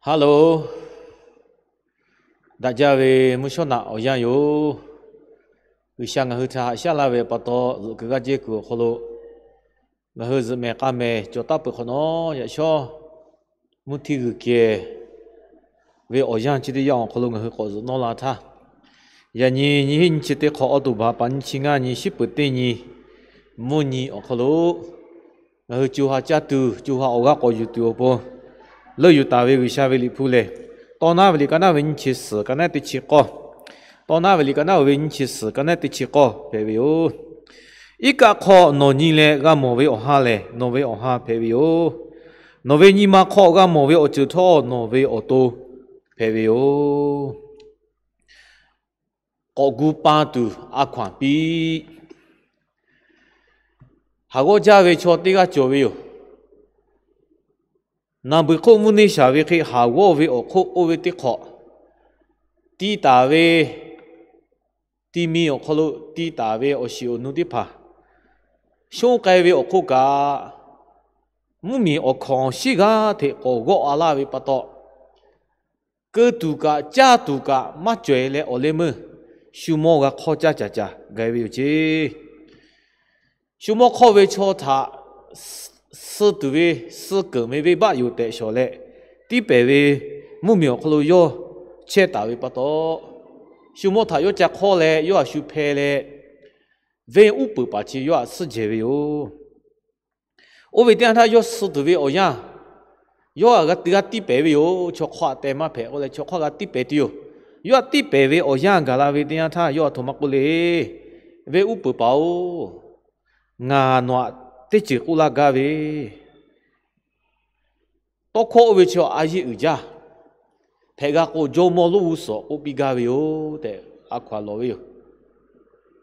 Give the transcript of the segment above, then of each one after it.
Hello, daꞈ jaˇ ve mvuhˇ shawˉ naꞈ awˬ yanˇ yoˬ. G'uiˬsha ngaˬ hui htaꞈ haꞈ shaˉ laˇ ve pa taw, zuhꞈ kuiˬ g'aˇ jehˇ kuiˬ awˬ hk'aw lo ngaˬ hui zuhꞈ mehˍ k'a mehˍ cawˬ taˍ peuˬ hk'awꞈ nawˉ, yaꞈ shawˉ mvuhˇ htiˇ g'uiˬ kehˬ ve awˬ yanˇ chi teˇ yanˇ awˬ hk'aw lo ngaˬ hui k'awꞈ zuhꞈ nawˇ la htaˇ, yaꞈ nyi nyiˇ hinˉ nyiˇ chi teˇ hk'awꞈ, October pa nyiˇ chi ngaˇ nyi, shiˉ peuˍ teˇ nyi, mvuhˇ nyi awˬ hk'aw lo ngaˬ hui co ha caˇ tuˬ, co ha awˬ g'aˇ k'awꞈ yuˬ tuˬ awˬ pon, leuˆ yuˬ taˍ ve G'uiˬsha ve liꞈ hpu lehˬ, Tawˇ naˉ ve liꞈ ka naˉ ve nyiˇ chi suhˍ ka naˉ teˇ chi k'awˇ, Tawˇ naˉ ve liꞈ ka naˉ ve nyiˇ chi suhˍ ka naˉ teˇ chi k'awˇ hpehꞈ ve yoˬ. Iˉ kaˆ hk'aw nawˬ nyi leh g'a mawˬ ve awˬ ha lehˬ, nawˬ ve awˬ ha hpehꞈ ve yoˬ. Nawˬ ve nyi ma hk'aw g'a mawˬ ve awˬ ceuˬ htawˇ, nawˬ ve awˬ to hpehꞈ ve yoˬ. K'awꞈ gu pa tuˬ a hkaw-anˬ piˇ. Haˍ g'awˇ jaˇ ve chaw teˇ g'aˇ cawˬ ve yoˬ. Naˍ beuˬ hk'oˆ mvuhˇ neˇ shaˍ ve hk'e, haˍ g'awˇ ve awˬ hk'oˆ oˇ ve teˇ hk'awꞈ, tiˇ taˍ ve, ti mi awˬ hk'aw lo tiˇ taˍ ve awˬ shiˍ awˬ nu teˇ hpaˍ shonˉ k'ai ve awˬ hk'oˆ kaꞈ, mvuhˇmiˬ awˬ hkawnˍ awˬ shiˉ g'aˇ hteꞈ k'awꞈ g'awˆ a laˇ ve pa taw, keu tuˬ kaꞈ caˇ tuˬ kaꞈ maˇ cawˬ e leh awˬ leh meuˇ shu mawˇ g'a hk'awˇ caˇ caˍ caˍ ga ve yoˬ ceˇ. Shu mawˇ hk'awˇ ve chaw htaꞈ suh tuˬ ve, suh keunˍ ve venˇbaˆ yoˬ tehꞈ shawˍ leh, tiˇ pehˍ ve mvuhˇmiˬ awˬ hk'aw lo yawˇ chehˇ taˍ ve pa taw, shu mawˇ htaꞈ yawˇ ca hk'awˇ leh yawˇ htaꞈ shu hpeh leh, venˇ uˉ peunˍ paˍ chi yawˇ htaꞈ suhˉ jehˬ ve yoˬ. Oˇ ve teˇ yanˇ htaˇ yawˇ suh tuˬ ve awˬ yanˇ, yawˇ htaꞈ g'a tiˇ pehˍ ve yoˬ. Chaw hk'awˇ htaꞈ teh maˇ hpehꞈ k'oˆ leh chaw hk'awˇ g'a tiˇ pehˍ tuˬ yoˬ. Yawˇ htaꞈ tiˇ pehˍ ve awˬ yanˇ gaˬ la ve teˇ yanˇ htaˇ yawˇ a htoꞈ ma k'oˆ le, Venˇ uˉ peunˍ paˍ-oˬ, ngaˬ nawˬ htaꞈ teˇ ceuˬ k'oˆ laˇ gaˇ ve, tawˇ hkawˇ oˇ ve chi a yeˇ uiˍ jaˇ. Hpehꞈ g'a k'o, jawˇmawˇ lonˉ g'uˇ suhˍ k'oˆ piˇ gaˇ ve yoˬ tehꞈ a hkaw-anˬ lawˬ ve yoˬ.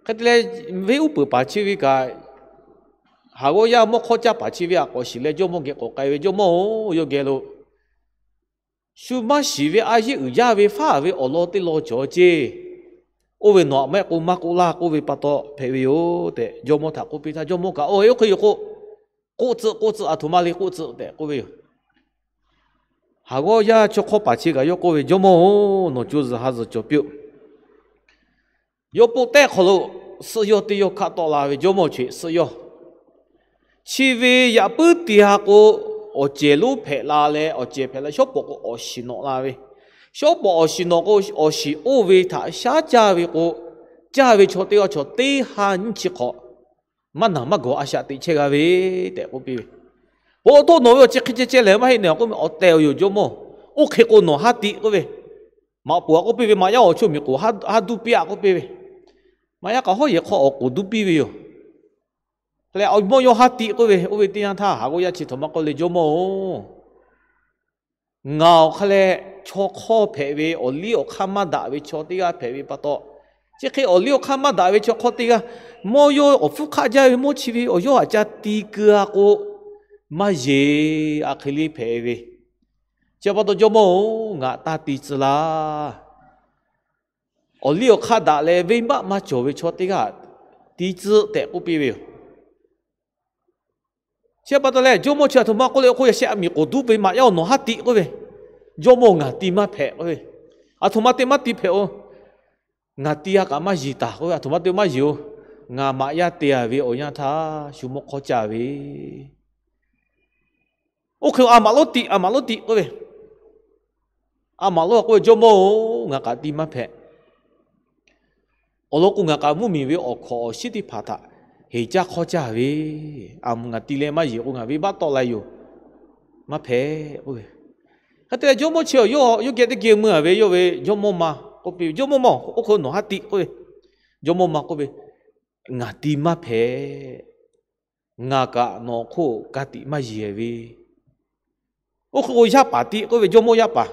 Hk'e te leh, venˇ uˉ peunˍ paˍ chi ve kaꞈ, haˍ g'awˇ yaˇ mawˇ hk'awˇ caˇ paˍ chi ve htaꞈ k'awꞈ shiˍ leh, jawˇmawˇ geh k'awꞈ k'ai ve, Jawˇmawˇ-oˬ, yawˇ geh lo shu maˇ shiˍ ve a yeˇ uiˍ jaˇ ve faˉ ve awˬ lawn teˇ lawn cawˬ ceˇ. Oˇ ve nawˬ htaꞈ maˇ heˆ k'o maˇ k'oˆ laˇ k'oˆ ve pa taw hpehꞈ ve yoˬ tehꞈ jawˇmawˇ htaꞈ k'oˆ piˇ htaˇ, jawˇmawˇ kaꞈ, Oˇ, oˇ hk'e yoˬ k'o, k'oˆ tcuhˆ, k'oˆ tcuhˆ, a htoꞈ ma le k'oˆ tcuhˆ tehꞈ k'oˆ ve yoˬ. Haˍ g'awˇ yaˇ chaw hk'awˇ paˍ chi kaꞈ yawˇ k'oˆ ve, Jawˇmawˇ-oˬ, nawˬ co zuhˬ ha zuhˬ cawˬ piˇ-oˆ. Yawˇ poˆ tehˉ hk'aw lo suhˆ yawˇ teˇ yawˇ hkaˆ tawˆ la ve, jawˇmawˇ chi suhˆ yawˇ chi ve yaꞈ puiˉ te ha k'o, awˬ cehˬ lonˉ hpehꞈ la leh, awˬ cehˬ hpehꞈ la, shawˉ pawˍ k'o awˬ shiˍ nawꞈ la ve, shawˉ pawˍ awˬ shiˍ nawꞈ k'o, awˬ shiˍ oˇ ve htaꞈ shaˉ caˇ ve k'o, caˇ ve chaw teˇ g'aˇ chaw teˇ ha nyiˇ chi hk'awꞈ maˇ naˬ maˇ gawˬ a shaꞈ teꞈ chehˇ g'a ve tehꞈ k'oˆ piˇ ve. Oˇ htoˆ nawˬ ve awˬ chi hk'e ceh ceh lehˬ maˇ heˆ, nawˬ k'oˆ ve awˬ tehˬ awˬ yoˬ, jawˇmawˇ. Oˇ hk'e k'o nawˬ haˉ tiꞈ k'oˆ ve, maꞈ poˍ-a k'oˆ piˇ ve, maꞈ yaˇ awˬ chaw miˬ k'oˍ haˉ duˇ piˇ-a k'oˆ piˇ ve, maꞈ yaˇ k'aꞈ hawˉ yehˬ hk'aw awˬ k'oˍ duˇ piˇ ve yoˬ. Hk'e leh, Jawˇmawˇ yawˇ haˉ tiꞈ k'oˆ ve, oˇ ve teˇ yanˇ htaˇ haˍ g'awˇ yaˇ chi htoꞈ ma k'oˆ le, Jawˇmawˇ-oˬ, ngaˬ awˬ hk'a leh chaw hk'awˇ hpehꞈ ve, awˬ liˇ awˬ hk'aˇ maˇ daꞈ ve chaw teˇ g'aˇ hpehꞈ ve pa taw, chi hk'e awˬ liˇ awˬ hk'aˇ maˇ daꞈ ve chaw hk'awˇ teˇ g'aˇ, mawˇ yawˇ awˬ hpfuhˇ hk'aˆ jaˇ ve mawˇ chi ve awˬ yawˇ htaꞈ ca ti keu-a k'o, maˇ yeˬ, a hk'e le hpehꞈ ve. Chi pa taw, Jawˇmawˇ-oˬ, ngaˬ taˇ ti tcuh laˇ. Awˬ liˇ awˬ hk'aˇ daꞈ leh venˇbaˆ maˇ cawˬ ve chaw teˇ g'aˇ ti tcuh tehꞈ k'oˆ piˇ ve yoˬ. Chi pa taw leh, jawˇmawˇ chi a htoꞈ ma k'oˆ le k'o, yaꞈ sheh a miˬ k'oˍ duˇ ve maꞈ yaˇ-oˬ, nawˬ haˉ tiꞈ k'oˆ ve, Jawˇmawˇ-oˬ, ngaˬ ti maˇ hpehꞈ k'oˆ ve, a htoꞈ ma te maˇ ti hpehꞈ-oˬ, ngaˬ ti-a kaꞈ maˇ yeˬ taˍ k'oˆ ve, a htoꞈ ma te maˇ yeˬ-oˬ, ngaˬ maꞈ yaˇ te-a ve awˬ yanˇ htaˇ shu mawˇ hk'awˇ caˇ ve. Oˇ hk'e a maꞈ lonˉ tiꞈ, a maꞈ lonˉ tiꞈ k'oˆ ve, a maꞈ lonˉ k'oˆ ve, Jawˇmawˇ-oˬ, ngaˬ kaꞈ ti maˇ hpehꞈ. Awˬ lawn k'o, ngaˬ kaꞈ mvuhˇmiˬ ve awˬ hkawnˍ awˬ shiˉ teˇ hpaˍ htaꞈ heˍ caˇ hk'awˇ caˇ ve, a, ngaˬ ti leh maˇ yeˬ k'o, ngaˬ venˇbaˆ tawˆ la yoˬ, maˇ hpehꞈ k'oˆ ve. Hk'e te leh, jawˇmawˇ chi yawˇ geh teˇ geh mui-a ve, yawˇ ve jawˇmawˇ ma k'oˆ piˇ ve, Jawˇmawˇ ma, oˇ hk'e nawˬ haˉ tiꞈ k'oˆ ve, jawˇmawˇ ma k'oˆ ve, ngaˬ ti maˇ hpehꞈ. Ngaˬ kaꞈ nawˬ hk'oˆ ka tiꞈ maˇ yeˬ ve. Oˇ hk'e k'o, yaˇ paˍ tiꞈ k'oˆ ve, jawˇmawˇ yaˇ paˍ,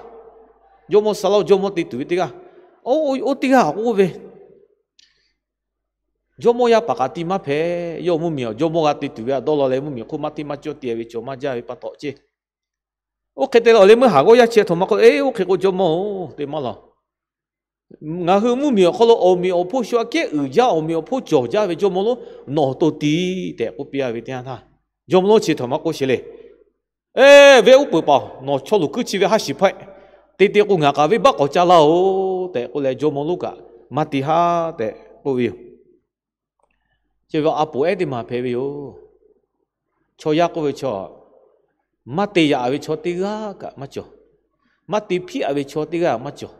jawˇmawˇ Saˍlawˇ jawˇmawˇ te tuˬ ve teˇ g'aˇ, oˇ teˇ g'aˇ k'oˆ ve, jawˇmawˇ yaˇ paˍ kaꞈ ti maˇ hpehꞈ. Yawˇ mvuhˇmiˬ awˬ jawˇmawˇ g'a te tuˬ ve htaꞈ dawˇ law leh, mvuhˇmiˬ hk'oˆ maˇ hteˇ maˇ cawˇ te ve cawˬ maˇ jaˇ ve pa taw ceˇ. Oˇ hk'e te leh, awˬ leh meuˇ haˍ g'awˇ yaˇ chi a htoꞈ ma k'oˆ, Eˇ, oˇ hk'e k'o, jawˇmawˇ-oˬ, te maˇ lawˬ. Ngaˬ hui mvuhˇmiˬ awˬ hk'aw lo awˬ meꞈ awˬ hponˇ shu aꞈ kehˉ uiˍ jaˇ, awˬ meꞈ awˬ hponˇ cawˬ jaˇ ve jawˇmawˇ lonˉ, nawˬ awˬ to tiꞈ tehꞈ k'oˆ piˇ-a ve teˇ yanˇ htaˇ, jawˇmawˇ lonˉ chi htoꞈ ma k'oˆ sheˍ le. Eˇ, venˇ uˉ peunˍ paˍ, nawˬ chaw luˬ kuiˉ chi ve haˉ shiˍ hpawehˆ. Te te k'o ngaˬ kaꞈ venˇbaˆ k'awꞈ caˇ laˇ-oˬ tehꞈ k'oˆ leh, jawˇmawˇ lonˉ kaꞈ maˇ te haˉ tehꞈ k'oˆ ve yoˬ. Chi ve a poˍ ehˉ teˇ maˬ hpehꞈ ve yoˬ. Chaw yaˇ k'oˆ ve chaw, maˇ te yaꞈ ve chaw teˇ g'aˇ kaꞈ maˇ cawˬ. Maˇ te hpiˆ-a ve chaw teˇ g'aˇ maˇ cawˬ.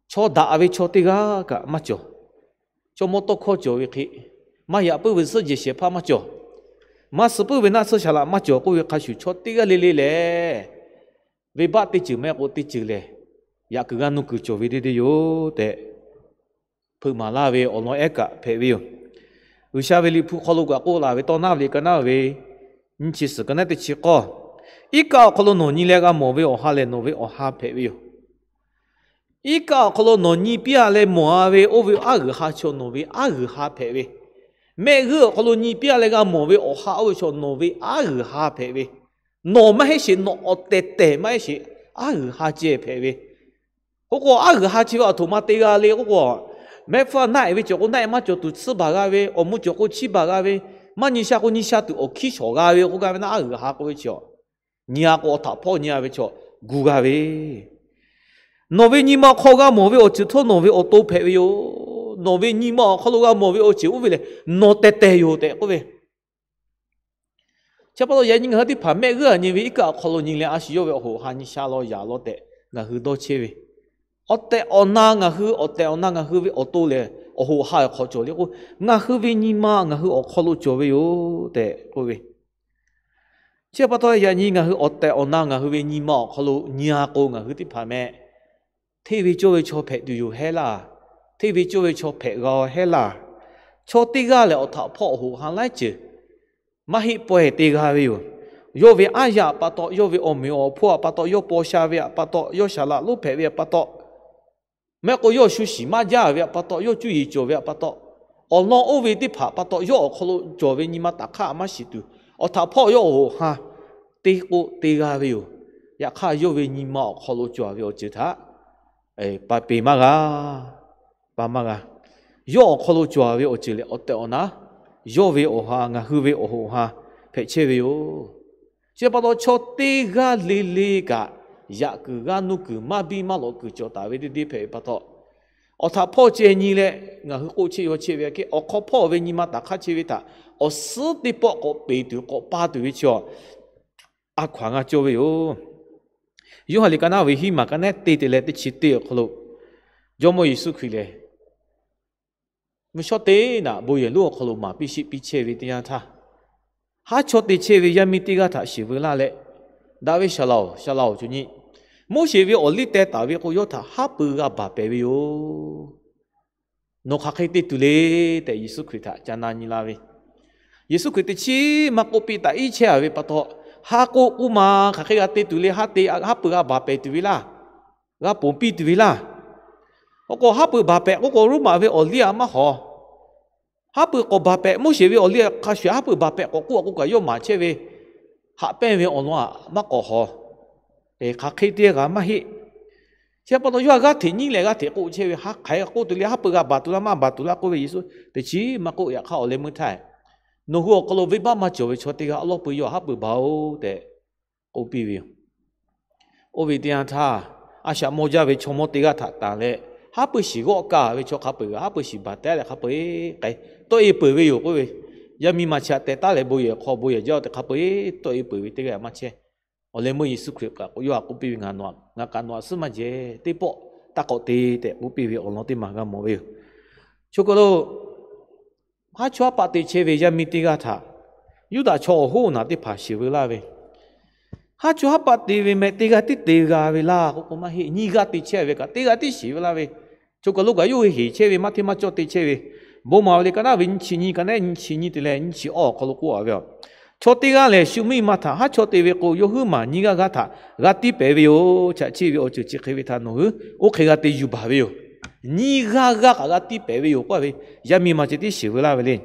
Chaw daꞈ ve chaw teˇ g'aˇ kaꞈ maˇ cawˬ. Chaw mawˇ tawˇ hkawˇ cawˬ ve hk'e, maˇ yaꞈ puiˉ ve suhˉ jehˬ shehˍ hpaˇ maˇ cawˬ. Maˇ suh puiˉ ve naˆ tsuhˇ shaˍ laꞈ maˇ cawˬ k'oˆ ve hk'a shuˍ, chaw teˇ g'aˇ le le lehˬ, venˇbaˆ teˇ ceuˬ maˇ heˆ k'o teˇ ceuˬ lehˬ, yaꞈ kuiˬ g'aˇ nuˇ kuiˬ cawˬ ve deˇ deˇ yoˬ tehꞈ, hpeuꞈ maˍ laˇ ve awˬ lawn ehˉ kaꞈ hpehꞈ ve yoˬ. G'uiˬsha ve Liꞈ hpu hk'aw lo kaꞈ k'oˆ laˬ ve, tawˇ naˉ ve liꞈ ka naˉ ve nyiˇ chi suhˍ ka naˉ teˇ chi k'awˇ, iˉ kaˆ awˬ hk'aw lo nawˬ nyi leh g'a mawˬ ve awˬ ha lehˬ, nawˬ ve awˬ ha hpehꞈ ve yoˬ. Iˉ kaˆ awˬ hk'aw lo nawˬ nyi piˇ-a leh mawˬ-a ve oˇ ve aˉ g'uiˬ ha chaw nawˬ ve aˉ g'uiˬ ha hpehꞈ ve. Mehˆ g'uˇ awˬ hk'aw lo nyi piˇ-a leh g'a mawˬ ve awˬ ha oˇ ve chaw nawˬ ve aˉ g'uiˬ ha hpehꞈ ve. Nawˬ maˇ heˆ sheˍ, nawˬ awˬ tehˬ tehˬ maˇ heˆ sheˍ, aˉ g'uiˬ ha ceh hpehꞈ ve. K'oˆ k'o, aˉ g'uiˬ ha chi ve aˬ htoꞈ ma te g'a le k'oˆ k'o, mehˆ hpfuhˇ naˆ-e ve cawˬ k'o naˆ-e maˇ cawˬ tuˬ tsuhˇ baˬ g'a ve, awˬ mvuh cawˬ k'o chiˇ baˬ g'a ve, maˇ nyi sha k'o nyi sha tuˬ awˬ hkiˉ shawˍ g'a ve k'oˆ gaˇ ve naˆ, aˉ g'uiˬ ha k'oˆ ve chi, nyi-a k'o awˬ htaꞈ hpawˇ nyi-a ve chaw gu g'a ve. Nawˬ ve nyi ma awˬ hk'aw g'a mawˬ ve awˬ ceuˬ htawˇ nawˬ ve awˬ to hpehꞈ ve yoˬ. Nawˬ ve nyi ma awˬ hk'aw lo g'a mawˬ ve awˬ ceuˬ oˇ ve lehˬ, nawˬ tehˬ tehˬ yoˬ tehꞈ k'oˆ ve. Chi pa taw yaꞈ nyi ngaˬ hui teˇ hpaˍ mehˆ g'uˇ-a nyi ve iˉ kaˆ awˬ hk'aw lo nyi leh a shu yawˇ ve awˬ hoꞈ ha nyi sha law yaꞈ law tehꞈ ngaˬ hui dawˇ chehˇ ve, awˬ tehˬ awˬ na ngaˬ hui, awˬ tehˬ awˬ na ngaˬ hui ve awˬ to lehˬ, awˬ hoꞈ ha hk'awꞈ cawˬ le k'o, ngaˬ hui ve nyi ma ngaˬ hui awˬ hk'aw lo cawˬ ve yoˬ tehꞈ k'oˆ ve. Chi pa taw yaꞈ nyi ngaˬ hui awˬ tehˬ awˬ na ngaˬ hui ve nyi ma awˬ hk'aw lo nyi-a k'o, ngaˬ hui teˇ hpaˍ meh hteˇ ve cawˇ ve chaw hpehꞈ tuˬ yoˬ hehˉ laˇ. Hteˇ ve cawˇ ve chaw hpehꞈ g'a hehˉ laˇ. Chaw teˇ g'aˇ lehˬ, awˬ htaꞈ hpawˇ awˬ hoꞈ ha laiˉ ceuˬ maˇ heˆ pawehˇ te g'a ve yoˬ. Yawˇ ve aˉ yaˇ pa taw, yawˇ ve awˬ meꞈ awˬ hpawˇ pa taw, yawˇ paw sha ve pa taw, yawˇ shaˍ laꞈ lonˉ hpehꞈ ve pa taw, mehˆ k'o yawˇ shu shiˍ maˇ jaˇ ve pa taw, yawˇ cuˇ yiˍ cawˬ ve pa taw, awˬ lawn oˇ ve teˇ hpaˍ pa taw, yawˇ awˬ hk'aw lo cawˬ ve nyi ma taꞈ hk'aˇ maˇ shiˍ tuˬ, awˬ htaꞈ hpawˇ yawˇ awˬ hoꞈ ha teˇ k'oˆ te g'a ve yoˬ. Yaꞈ hk'aˇ, yawˇ ve nyi ma awˬ hk'aw lo cawˬ ve awˬ ceuˬ htaꞈ pa peˬ maˇ g'a, pa maˇ g'a. Yawˇ awˬ hk'aw lo cawˬ ve awˬ ceuˬ lehˬ, awˬ tehˬ awˬ na yawˇ ve awˬ ha, ngaˬ hui ve awˬ hoꞈ ha hpehꞈ chehˇ ve yoˬ. Chi pa taw, chaw teˇ g'aˇ le le kaꞈ yaꞈ kuiˬ g'aˇ nuˇ kuiˬ maˇ biˇ maˇ lawꞈ kuiˬ cawˬ taˍ ve deˇ deˇ hpehꞈ ve pa taw, awˬ htaꞈ hpawˇ ceh nyi leh ngaˬ hui k'oˆ chehˇ yaw chehˇ ve aꞈ kehˉ, awˬ hk'aw hpawˇ ve nyi ma taꞈ hk'aˇ chehˇ ve htaꞈ awˬ suhˉ teˇ pawˆ k'awꞈ peˬ tuˬ k'awꞈ pa tuˬ ve chi a hkaw-anˬ g'a cawˇ ve yoˬ. Yoˇhanˬ liꞈ ka naˉ ve hiˉ maˬ ka naˉ teˇ te leh teˇ chi teˇ awˬ hk'aw lo, Jawˇmawˇ Yeˍsuˆ Hkriꞈ lehˬ, mvuhˇ shawˉ teˇ naꞈ bon yehˬ lonˉ awˬ hk'aw lo maˍ piˇ sheˆ piˇ chehˇ ve teˇ yanˇ htaˇ, haˉ chawˇ te chehˇ ve yaˇ miˇ teˇ g'aˇ htaꞈ shiˍ veu laˇ leh, daꞈ ve shaˍ laoˬ, shaˍ laoˬ, co nyi, Moˉseˍ ve awˬ liˇ teh taˍ ve k'o, yawˇ htaꞈ haˉ pui g'a baˬ pehˍ ve yoˬ. Nawˬ hk'aˬ hk'e te tuˬ le tehꞈ, Yeˍsuˆ Hkriꞈ htaꞈ ca na nyi la ve. Yeˍsuˆ Hkriꞈ teˇ chiˉ maˇ k'oˆ piˇ, taꞈ iˉ chehˇ-a ve pa taw, ha k'oˆ k'oˆ ma, hk'aˬ hk'e g'a te tuˬ le, haˉ te, haˉ pui g'a baˬ pehˍ tuˬ ve laˇ, g'a ponˬ piˇ tuˬ ve laˇ. K'oˆ k'o, haˉ pui baˬ pehˍ k'oˆ k'o, Roˉmaꞈ ve awˬ liˇ aꞈ maˇ hawˍ. Haˉ pui k'awꞈ baˬ pehˍ, Moˉseˍ ve awˬ liˇ hk'a shuˍ haˉ pui baˬ pehˍ k'awꞈ k'oˆ k'oˆ kaꞈ, yawˇ maˍ chehˇ ve haꞈ pehnˇ ve awˬ lawn aꞈ maˇ k'awꞈ hawˍ. Hk'aˬ hk'e te g'a maˇ heˆ. Chi pa taw yawˇ g'aˇ hteꞈ nyiˉ leh g'aˇ hteꞈ k'oˆ chehˇ ve, ha hk'aˬ hk'e k'oˆ tuˬ le, haˉ pui g'a baˬ tuˬ laˇ, maˇ baˬ tuˬ laˇ k'oˆ ve, Yeˍsuˆ teˇ chiˉ maˇ k'oˆ. Yaꞈ hk'aˇ, awˬ leh meuˇ htaˇ, nawˬ hui awˬ hk'aw lo venˇbaˆ maˇ cawˬ ve chaw teˇ g'aˇ awˉ lawˉ pui yawˇ haˉ pui baˬ-oˬ tehꞈ k'oˆ piˇ ve yoˬ. Oˇ ve teˇ yanˇ htaˇ, a shaꞈ mawˇ jaˇ ve chaw mawˇ teˇ g'aˇ htaꞈ tanˬ leh, haˉ pui shiˍ g'awˆ kaˇ ve chaw hk'a peu-eˬ g'a haˉ pui shiˍ baˬ tehˉ leh hk'a peu-eˬ k'ai tawˆ-e peuˬ ve yoˬ k'oˆ ve. Yaˇ miˇ ma chi aꞈ teh taˉ leh bon yehˬ hk'aw bon yehˬ jaˇ-oˬ tehꞈ hk'a peu-eˬ tawˆ-e peuˬ ve teˇ g'aˇ maˇ chehˇ. Awˬ leh meuˇ Yeˍsuˆ Hkriꞈ kaꞈ k'o, yawˇ htaꞈ k'oˆ piˇ ve, Ngaˬ nawˬ, ngaˬ kaꞈ nawˬ aꞈ suhˉ maˇ jehˬ, teˇ pawˆ taˇ k'awꞈ te tehꞈ k'oˆ piˇ ve awˬ lawn teˇ maˬ g'a mawˬ ve yoˬ. Chaw kaˬ lo haˉ chawˇ haˉ paˆ te chehˇ ve yaˇ miˇ teˇ g'aˇ htaꞈ Yuˇdaꞈ chaw awˬ hoˉ naꞈ teˇ hpaˍ shiˍ veu laˇ ve, haˉ chawˇ haˉ paˆ te ve meh teˇ g'aˇ tiˉ te g'a ve laˇ k'oˆ k'o maˇ heˆ. Nyiˇ g'aˇ te chehˇ ve kaꞈ teˇ g'aˇ tiˉ shiˍ veu laˇ ve. Chaw kaˬ lo kaꞈ yawˇ hui heˍ chehˇ ve, maˇ hteˇ maˇ cawˇ te chehˇ ve. Bon maˍ ve liꞈ ka naˉ ve nyiˇ chi nyiˇ ka naˉ nyiˇ chi nyiˇ te leh nyiˇ chi awˇ awˬ hk'aw lo k'oˆ-a ve, Chaw teˇ g'aˇ lehˬ, shu miˇ ma htaꞈ haˉ chawˇ te ve k'o, yawˇ huiˉ maˬ nyiˇ g'aˇ g'aˇ htaꞈ g'a tiˉ pehˍ ve yoˬ. Chaꞈ chiˆ ve awˬ ceuˬ chi hk'e ve htaꞈ nawˬ hui oˇ hk'e g'a te yuˬ baˬ ve yoˬ. Nyiˇ g'aˇ g'aˇ kaꞈ g'a tiˉ pehˍ ve yoˬ k'oˆ ve, yaˇ miˇ ma ceh tiˉ shiˍ veu laˇ ve le.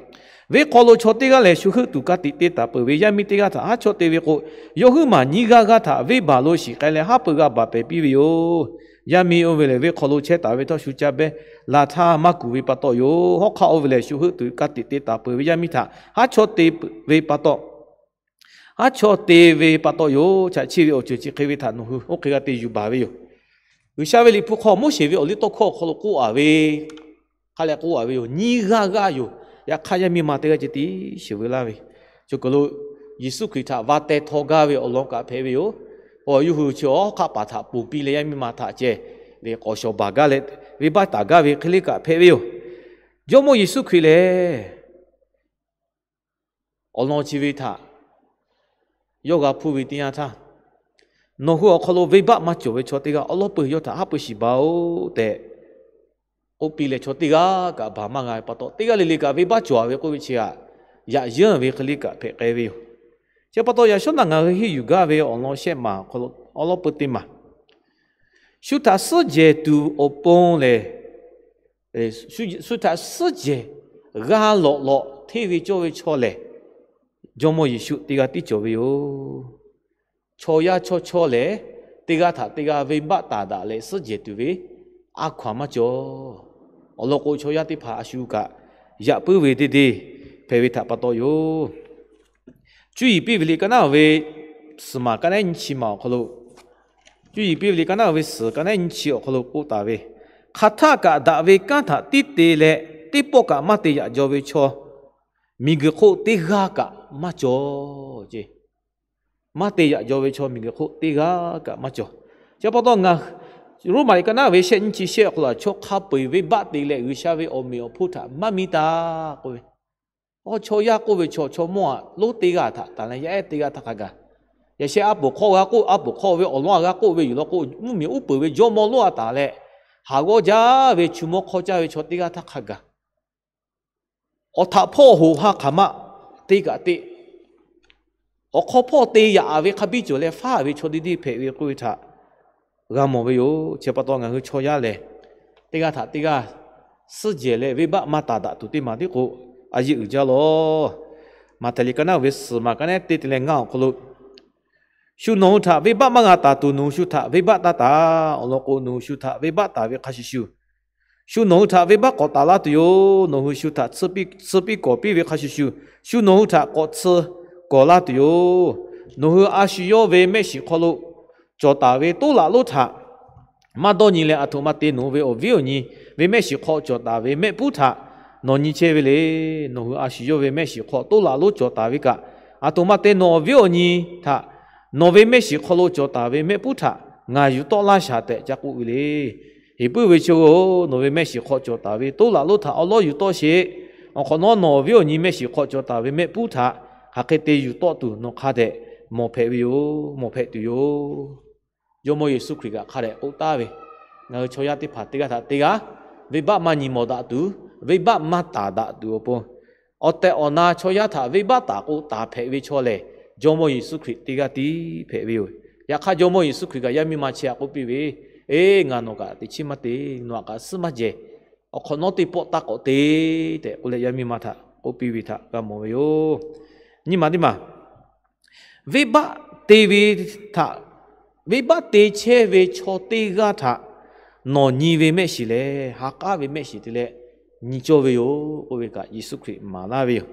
Venˇ hk'aw lo chaw teˇ g'aˇ lehˬ, shu heuˆ tuˬ ka tiꞈ te taˍ peuˬ ve yaˇ miˇ teˇ g'aˇ htaꞈ haˉ chawˇ te ve k'o, yawˇ huiˉ maˬ nyiˇ g'aˇ g'aˇ htaꞈ venˇ baˬ lo shiˍ k'ai leh haˉ pui g'a baˬ pehˍ piˇ ve yoˬ. Yaˇ miˇ oˇ ve lehˬ, venˇ hk'aw lo chehˇ taˍ ve htawˇ shu caˇ behˇ la htaˇ maˇ kuˬ ve pa taw yoˬ. Hawˉ hk'aˆ oˇ ve lehˬ, shu heuˆ tuˬ ka tiꞈ te taˍ peuˬ ve yaˇ miˇ htaꞈ haˉ chawˇ te ve pa taw, haˉ chawˇ te ve pa taw yoˬ. Chaꞈ chiˆ ve awˬ ceuˬ chi hk'e ve htaꞈ nawˬ hui oˇ hk'e g'a te yuˬ baˬ ve yoˬ. G'uiˬsha ve Liꞈ hpu hk'aw Moˉseˍ ve awˬliˇtawˇhkawˇ awˬ hk'aw lo k'oˆ a ve, hk'a leh k'oˆ a ve yoˬ. Nyiˇ g'aˇ g'aˇ yoˬ. Yaꞈ hk'aˇ yaˇ miˇ ma teˇ g'aˇ ceh tiˉ shiˍ veu laˇ ve. Chi kaˬ lo Yeˍsuˆ Hkriꞈ htaꞈ va teh htaw gaˇ ve awˬ lawn kaꞈ hpehꞈ ve yoˬ. Awˬ, yawˇ hui chi awˬ hk'aˆ paˍ htaꞈ ponˬ piˇ leh yaˇ miˇ ma htaꞈ ceh ve k'awꞈ shawˍ baˬ gaˇ leh, venˇbaˆ taˍ gaˇ ve hk'e le kaꞈ hpehꞈ ve yoˬ. Jawˇmawˇ Yeˍsuˆ Hkriꞈ lehˬ, awˬ lawn chi ve htaꞈ yawˇ g'a hpuˇ ve teˇ yanˇ htaˇ, nawˬ hui awˬ hk'aw lo venˇbaˆ maˇ cawˬ ve chaw teˇ g'aˇ awˉ lawˉ peuˬ yawˇ htaꞈ haˉ pui shiˍ baˬ-oˬ tehꞈ k'oˆ piˇ leh, chaw teˇ g'aˇ kaꞈ baˬ maˇ g'a ve pa taw, teˇ g'aˇ le le kaꞈ venˇbaˆ cawˬ ve k'oˆ ve chi htaꞈ yaꞈ yeunˇ ve hk'e le kaꞈ hpehꞈ k'ai ve yoˬ. Chi pa taw, yaꞈ shawˉ naꞈ ngaˬ hui henˇ yuˬ gaˇ ve awˬ lawn shehˆ maˬ awˬ hk'aw lo awˉ lawˉ peuˬ teˇ maˬ, shu htaꞈ suhˉ jehˬ tuˬ awˬ pon lehˬ, shu htaꞈ suhˉ jehˬ g'a lawꞈ lawꞈ hteˇ ve cawˇ ve chaw lehˬ, Jawˇmawˇ Yeˍsuˆ teˇ g'aˇ tiˉ cawˬ ve yoˬ. Chaw yaˇ chaw chaw lehˬ, teˇ g'aˇ htaꞈ teˇ g'aˇ venˇbaˆ taˍ daꞈ leh suhˉ jehˬ tuˬ ve a hkaw-anˬ maˇ cawˬ. Awˬ lawn k'o, chaw yaˇ teˇ hpaˍ a shu kaꞈ yaꞈ puiˉ ve teˇ deˇ hpehꞈ ve htaꞈ pa taw yoˬ. Cuˇ yiˍ piˇ ve liꞈ ka naˉ ve suhˍ maˬ ka naˉ nyiˇ chi maˬ awˬ hk'aw lo, Cuˇ yiˍ piˇ ve liꞈ ka naˉ ve suhˍ ka naˉ nyiˇ chi awˬ hk'aw lo k'oˆ taˍ ve, hk'aˬ htaˆ kaꞈ daꞈ ve kanˉ htaꞈ tiˉ te leh, teˇ pawˆ kaꞈ maˇ te yaꞈ jaw ve chaw, miˬguiˬ hk'oˆ teˇ g'aˇ kaꞈ maˇ cawˬ ce. Maˇ te yaꞈ jaw ve chaw miˬguiˬ hk'oˆ teˇ g'aˇ kaꞈ maˇ cawˬ. Chi pa taw ngaˬ Roˉmaꞈ liꞈ ka naˉ ve shehˆ nyiˇ chi shehˆ awˬ hk'aw lo, chaw hk'a peu-eˬ venˇbaˆ te leh G'uiˬsha ve awˬ meꞈ awˬ hponˇ htaꞈ maˇ miˇ taˍ k'oˆ ve, chaw yaˇ k'oˆ ve chaw, chaw mawˇ aꞈ lonˉ teˇ g'aˇ htaꞈ taˍ leh yaˇ ehˉ teˇ g'aˇ htaˇ hk'a gaˬ, yaꞈ sheh a poˍ hk'aw g'a k'oˆ, a poˍ hk'aw ve awˬ lawn a g'a k'oˆ ve yoˬ law k'o, mvuhˇmiˬ uˉ peunˍ ve jawˇmawˇ lonˉ a taˍ leh, haˍ g'awˇ jaˇ ve chu mawˇ hk'awˇ caˇ ve chaw teˇ g'aˇ htaˇ hk'a gaˬ, awˬ htaꞈ hpawˇ hoꞈ ha hk'aˬ ma te kaꞈ te, awˬ hk'aw hpawˇ te yaꞈ ve hk'a biˇ cawˬ leh faˉ ve chaw deˇ deˇ hpehꞈ ve k'oˆ ve htaꞈ g'a mawˬ ve yoˬ. Chi pa taw ngaˬ hui chaw yaˇ lehˬ, teˇ g'aˇ htaꞈ teˇ g'aˇ suhˉ jehˬ leh venˇbaˆ maˇ taˍ daꞈ tuˬ teˇ maˬ tiˉ k'o, a yeˇ uiˍ jaˇ lawˬ. Maꞈhtehˍ liꞈ ka naˉ ve suhˍ maˬ ka naˉ teˇ te leh ngaˇ awˬ hk'aw lo, shu nawˬ hui htaꞈ venˇbaˆ maˇ g'a taˍ tuˬ nawˬ hui shu htaꞈ venˇbaˆ taˇ taˍ. Awˬ lawn k'o, nawˬ hui shu htaꞈ venˇbaˆ taˍ ve hk'a shuˍ shuˍ, shu nawˬ hui htaꞈ venˇbaˆ k'awꞈ taˍ laˇ tuˬ yoˬ. Nawˬ hui shu htaꞈ tsuhˇ piˇ kawˍ piˇ ve hk'a shuˍ shuˍ, shu nawˬ hui htaꞈ k'awꞈ tsuhˇ kawˍ laˇ tuˬ yoˬ. Nawˬ hui a shu yawˇ ve mehˆ shiˍ hk'aw lo cawˬ taˍ ve toˉ laꞈ lonˉ htaꞈ maˇ dawˇ nyi leh, aˬ htoꞈ ma te nawˬ hui ve awˬ viˉ awˬ nyi ve mehˆ shiˍ hk'aw cawˬ taˍ ve mehˆ puiˉ htaꞈ nawˬ nyi chehˇ ve le. Nawˬ hui a shu yawˇ ve mehˆ shiˍ hk'aw toˉ laꞈ lonˉ cawˬ taˍ ve kaꞈ, aˬ htoꞈ ma te nawˬ awˬ viˉ awˬ nyi htaꞈ nawˬ ve mehˆ shiˍ hk'aw lo cawˬ taˍ ve mehˆ puiˉ htaꞈ ngaˬ yuˬ tawˆ laˇ shaˍ tehꞈ ca k'oˆ ve le. Heˍ puiˉ ve chaw-oˬ, nawˬ ve mehˆ shiˍ hk'aw cawˬ taˍ ve toˉ laꞈ lonˉ htaꞈ awˉ lawˉ yuˬ tawˆ sheˍ. Awˬ hk'awꞈ nawˉ nawˬ awˬ viˉ awˬ nyi mehˆ shiˍ hk'aw cawˬ taˍ ve mehˆ puiˉ htaꞈ hk'aˬ hk'e te yuˬ tawˆ tuˬ nawˬ hk'a dehꞈ mawˬ hpehꞈ ve yoˬ. Mawˬ hpehꞈ tuˬ yoˬ. Jawˇmawˇ Yeˍsuˆ Hkriꞈ kaꞈ hk'a dehꞈ k'oˆ taˍ ve, ngaˬ hui chaw yaˇ teˇ hpaˍ teˇ g'aˇ htaꞈ teˇ g'aˇ venˇbaˆ maˇ nyi mawˬ daꞈ tuˬ, venˇbaˆ maˇ taˍ daꞈ tuˬ awˬ pon, awˬ tehˬ awˬ na chaw yaˇ htaꞈ venˇbaˆ taˍ k'o taˍ hpehꞈ ve chaw lehˬ, Jawˇmawˇ Yeˍsuˆ Hkriꞈ teˇ g'aˇ tiˉ hpehꞈ ve yoˬ. Yaꞈ hk'aˇ, Jawˇmawˇ Yeˍsuˆ Hkriꞈ kaꞈ yaˇ miˇ ma chi htaꞈ k'oˆ piˇ ve, Eˬ, ngaˬ nawˬ kaꞈ teꞈ chiˉ maˇ te, nawˬ htaꞈ kaꞈ suhˉ maˇ jehˬ. Awˬ hk'awꞈ nawˉ teˇ pawˆ taˇ k'awꞈ te tehꞈ k'oˆ leh, yaˇ miˇ ma htaꞈ k'oˆ piˇ ve htaꞈ g'a mawˬ ve yoˬ. Nyiˇ maˬ teˇ maˬ, venˇbaˆ te ve htaꞈ, venˇbaˆ te chehˇ ve chaw teˇ g'aˇ htaꞈ nawˬ nyi ve mehˆ shiˍ lehˬ, ha k'aˉ ve mehˆ shiˍ te leh nyi cawˇ ve yoˬ k'oˆ ve kaꞈ, Yeˍsuˆ Hkriꞈ maˍ laˇ ve yoˬ.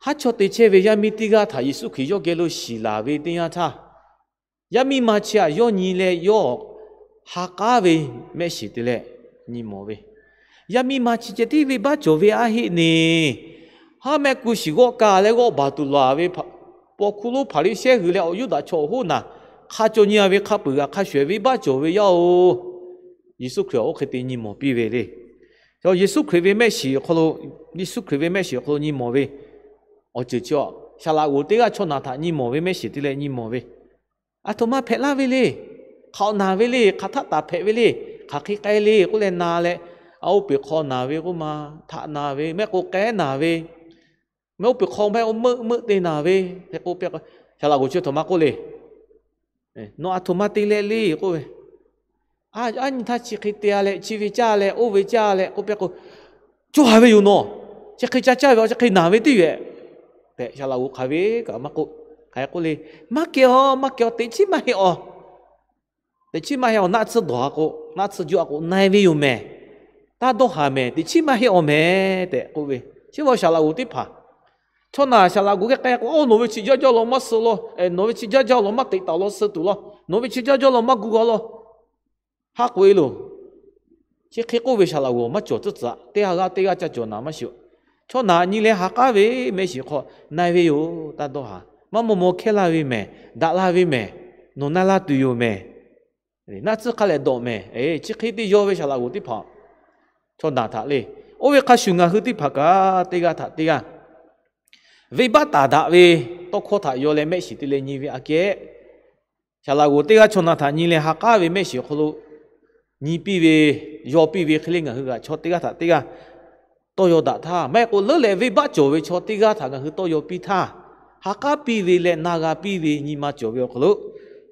Haˉ chaw te chehˇ ve yaˇ miˇ teˇ g'aˇ htaꞈ Yeˍsuˆ Hkriꞈ yawˇ geh lo shiˍ laˬ ve teˇ yanˇ htaˇ, yaˇ miˇ ma chi htaꞈ yawˇ nyi leh yawˇ ha k'aˉ ve mehˆ shiˍ te leh nyi mawˬ ve, yaˇ miˇ ma chi ceh tiˉ venˇbaˆ cawˬ ve aˉ heˆ neˬ, haˉ mehˆ ku shiˍ g'awˆ ka leh g'awˆ baˬ tuˬ laˬ ve paw hkuˇ lonˉ Hpaˍriˍsehˇ g'uiˬ leh awˬ Yuˇdaꞈ chaw awˬ hoˉ naˬ, hk'a caw nyi a ve hk'a peuˬ g'aꞈ hk'a shuˍ ehˍ venˇbaˆ cawˬ ve yaˇ-oˬ. Yeˍsuˆ Hkriꞈ oˇ hk'e te nyi mawˬ piˇ ve le. Yeˍsuˆ Hkriꞈ ve mehˆ shiˍ awˬ hk'aw lo, Yeˍsuˆ Hkriꞈ ve mehˆ shiˍ awˬ hk'aw lo nyi mawˬ ve awˬ ceuˬ chi, shaˍ laꞈ g'oˍ teˇ g'aˇ chaw naˬ htaꞈ nyi mawˬ ve mehˆ shiˍ te leh nyi mawˬ ve, aˬ htoꞈ ma hpehꞈ laˇ ve le. Hk'aꞈ naˬ ve le. Hk'aˬ htaˆ taˍ hpehꞈ ve le. Hk'aˬ hk'e k'ai le k'oˆ leh na leh, a oˇ peˬ hk'aw naˬ ve k'oˆ ma, htaꞈ naˬ ve, mehˆ k'o k'ehˉ naˬ ve, mehˆ oˇ peˬ hk'aw mehˆ oˇ meuˆ meuˆ te naˬ ve, hk'e k'oˆ piˇ. Shaˍ laꞈ g'oˍ chi htoꞈ ma k'oˆ le. Nawˬ aˬ htoꞈ ma te leh le k'oˆ ve, aˉ nyi htaˇ chi hk'e te-a leh, chi ve caˇ leh, oˇ ve caˇ leh k'oˆ piˇ k'o, cawˇ haˍ ve yoˬ nawˬ. Chi hk'e ca caˇ ve, chi hk'e naˬ ve tiˉ yoˬ tehꞈ, shaˍ laꞈ g'oˍ hk'aˬ ve kaꞈ maˇ k'oˆ. Hk'aˬ hk'e k'oˆ le, maˇ kehˬ-aw, maˇ kehˬ-aw, teꞈ chiˉ maˇ heˆ-aw. Teꞈ chiˉ maˇ heˆ-aw, naˆ tsuhˇ dawˬ-a k'o, naˆ tsuhˇ juˆ-a k'o na-e ve yoˬ mehˍ. Taˇ dawˇ haˍ mehˍ, teꞈ chiˉ maˇ heˆ-aw mehˍ tehꞈ k'oˆ ve. Chi ve shaˍ laꞈ g'oˍ teˇ hpaˍ, chaw naˬ shaˍ laꞈ g'oˍ geh k'ai k'o, oˇ nawˬ ve chi jaˇ jaˇ law maˇ suh law, nawˬ ve chi jaˇ jaˇ law maˇ teꞈ taˍ law suh tuˬ law, nawˬ ve chi jaˇ jaˇ law maˇ gu g'a law, Haˉ k'oꞈ e loˬ. Chi hk'e k'oˆ ve shaˍ laꞈ g'awˬ maˇ cawˬ tcuhˉ tcuhˉ, teˇ g'aˇ g'aˇ teˇ g'aˇ caˇ cawˬ naˍ maˇ shiˍ. Chaw naˍ nyi leh ha k'aˉ ve mehˆ shiˍ hk'aw na e ve yoˬ. Taˇ dawˇ haˍ. Maˇ maw maw hkehˇ laˇ ve mehˬ, daꞈ la ve mehˬ, nawˬ na la tuˬ yoˬ mehˬ, naˆ tsuhˇ hk'a lehˬ dawꞈ mehˬ. Chi hk'e te yaw ve shaˍ laꞈ g'awˬ teˇ hpaˍ chaw naˬ htaꞈ le. Oˇ ve hk'a shuˍ ngaˬ hui teˇ hpaˍ kaꞈ teˇ g'aˇ htaꞈ teˇ g'aˇ venˇbaˆ taˍ daꞈ ve tawˇ hkawˇ htaꞈ yaw leh mehˆ shiˍ te leh nyi ve aꞈ kehˉ, shaˍ laꞈ g'awˬ teˇ g'aˇ chaw naˬ htaꞈ nyi leh ha k'aˉ ve mehˆ shiˍ awˬ hk'aw lo nyi piˇ ve, yaw piˇ ve hk'e le ngaˬ hui g'aꞈ chaw teˇ g'aˇ htaꞈ teˇ g'aˇ tawˇ yaw daꞈ htaˇ, maˇ heˆ k'o leuˉ leh venˇbaˆ cawˬ ve chaw teˇ g'aˇ htaꞈ ngaˬ hui tawˇ yaw piˇ htaˇ, ha k'aˉ piˇ ve leh na g'a piˇ ve nyi ma cawˬ ve awˬ hk'aw lo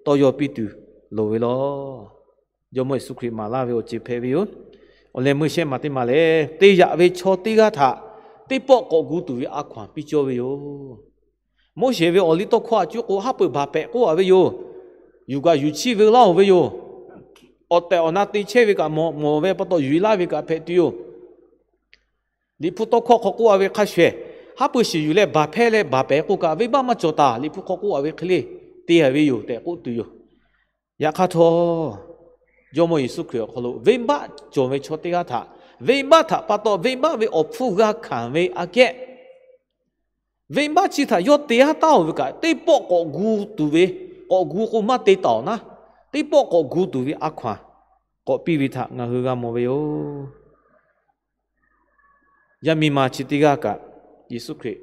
tawˇ yaw piˇ tuˬ loˍ ve law. Jawˇmawˇ Yeˍsuˆ Hkriꞈ maˍ laˇ ve awˬ ceuˬ hpehꞈ ve yoˬ. Awˬ leh meuˇ shehˆ maˬ teˇ maˬ lehˬ, te yaꞈ ve chaw teˇ g'aˇ htaꞈ teˇ pawˆ k'awꞈ gu tuˬ ve a hkaw anˬ piˇ cawˇ ve yoˬ. Moˉseˍ ve awˬ liˇ tawˇ hkawˇ a cuˉ k'o, haˉ pui baˬ pehꞈ k'oˆ a ve yoˬ. Yuˬ kaꞈ yuˬ chiˇ ve laˇ oˬ ve yoˬ. Awˬ tehˬ awˬ na te chehˇ ve kaꞈ mawˬ ve pa taw, yuˬ e laˇ ve kaꞈ hpehꞈ tuˬ yoˬ. Liꞈ hpu tawˇ hkawˇ hk'aw k'oˆ a ve hk'a shuˍ, haˉ pui shiˍ yuˬ leh baˬ hpehˇ leh baˬ pehꞈ k'oˆ kaꞈ, venˇbaˆ maˇ cawˬ taˍ. Liꞈ hpu hk'aw k'oˆ a ve hk'e le, te a ve yoˬ tehꞈ k'oˆ tuˬ yoˬ. Yaꞈ hk'aˇ htawˇ, Jawˇmawˇ Yeˍsuˆ Hkriꞈ awˬ hk'aw lo venˇbaˆ cawˬ ve chaw teˇ g'aˇ htaꞈ, venˇbaˆ htaꞈ pa taw venˇbaˆ ve awˬ hpfuhˇ g'a hkanˍ ve aꞈ kehˉ, venˇbaˆ chi htaꞈ yawˇ te haˉ taˉ oˬ ve kaꞈ, teˇ pawˆ k'awꞈ gu tuˬ ve, k'awꞈ gu k'o maˇ te taˍ oˬ naˉ, teˇ pawˆ k'awꞈ gu tuˬ ve a hkaw anˬ k'awꞈ piˇ ve htaꞈ ngaˬ hui g'a mawˬ ve yoˬ. Yaˇ miˇ ma chi teˇ g'aˇ kaꞈ, Yeˍsuˆ Hkriꞈ,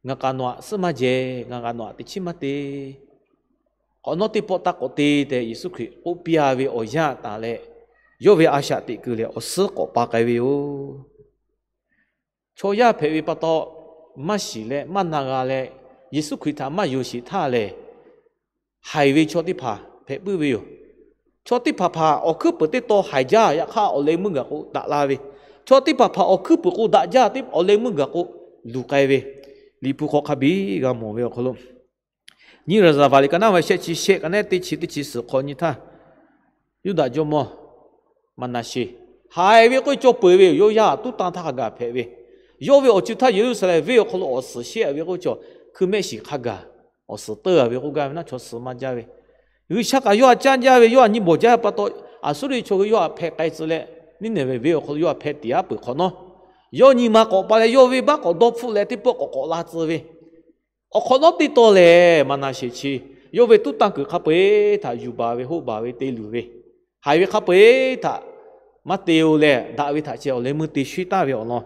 ngaˬ kaꞈ nawˬ aꞈ suhˉ maˇ jehˬ, ngaˬ kaꞈ nawˬ aꞈ teꞈ chiˉ maˇ te, k'awꞈ nawˉ teˇ pawˆ taˇ k'awꞈ te tehꞈ Yeˍsuˆ Hkriꞈ k'oˆ piˇ a ve awˬ yanˇ taˍ leh, yawˇ ve a shaꞈ teꞈ kuiˬ lehˬ awˬ suhˉ k'awꞈ pa k'ai ve yoˬ. Chaw yaˇ hpehꞈ ve pa taw, maˇ shiˍ leh maˇ na g'a leh, Yeˍsuˆ Hkriꞈ htaꞈ maˇ yonˍ sheˍ htaˇ lehˬ, haiˬ ve chaw teˇ hpaˍ hpehꞈ puiˉ ve yoˬ. Chaw teˇ hpaˍ hpaˍ awˬ hkuiˉ peuˍ teˇ taw haiˬ jaˇ, yaꞈ hk'aˇ awˬ leh meuˇ gaˬ k'o daꞈ la ve, chaw teˇ hpaˍ hpaˍ awˬ hkuiˉ peuˍ k'o daꞈ jaˇ, awˬ leh meuˇ gaˬ k'o luˬ k'ai ve, Liꞈ hpu hk'aw hk'a biˇ g'a mawˬ ve awˬ hk'aw lo, nyiˇ Raˍzaˍvaˍ liꞈ ka naˉ ve shehˆ chi shehˆ ka naˉ teˇ chi teˇ chi suhˍ hk'aw nyi htaˇ, Yuˇdaꞈ jawˇmawˇ Maˍnaˍseˍ haiˬ ve k'oˆ ve cawˇ peuˬ ve yoˬ. Yawˇ yaˇ tuˉ tanˇ htaˇ hk'a gaˬ hpehꞈ ve, yawˇ ve awˬ ceuˬ htaˇ Yeˍruˆsaˍlehnˍ venˇ awˬ hk'aw lo awˬ suhˍ shehˆ a ve k'oˆ ve chaw, hkui mehˆ shiˍ hk'a gaˬ awˬ suhˍ teuˇ a ve k'oˆ gaˇ ve naˉ, chaw suhˍ maˇ jaˇ ve, G'uiˬsha kaꞈ yawˇ htaꞈ caˇ jaˇ ve, yawˇ htaꞈ nyi bawˬ jaˇ ve pa taw, Aˍsuˇriˆ chaw hui yawˇ htaꞈ hpeh k'ai tcuh leh, Niˇneˍveˍ venˇ awˬ hk'aw lo yawˇ htaꞈ hpeh tiꞈ aˉ peuˬ hk'awꞈ nawˉ, yawˇ nyi ma k'awꞈ pa leh yawˇ venˇbaˆ k'awꞈ dawˇ hpfuhˆ leh teˇ pawˆ k'awꞈ k'awꞈ la tcuh ve, awˬ hk'awꞈ nawˉ teˇ taw lehˬ, Maˍnaˍseˍ chi yawˇ ve tuˉ tanˇ kuiˬ hk'a peu-eˬ htaꞈ yuˬ baˬ ve, hoˆ baˬ ve, te luˬ ve, haiˬ ve hk'a peu-eˬ htaꞈ maˇ te-o leh, daꞈ ve htaꞈ ceh awˬ leh meuˇ te shuiˉ taˍ ve awˬ lawn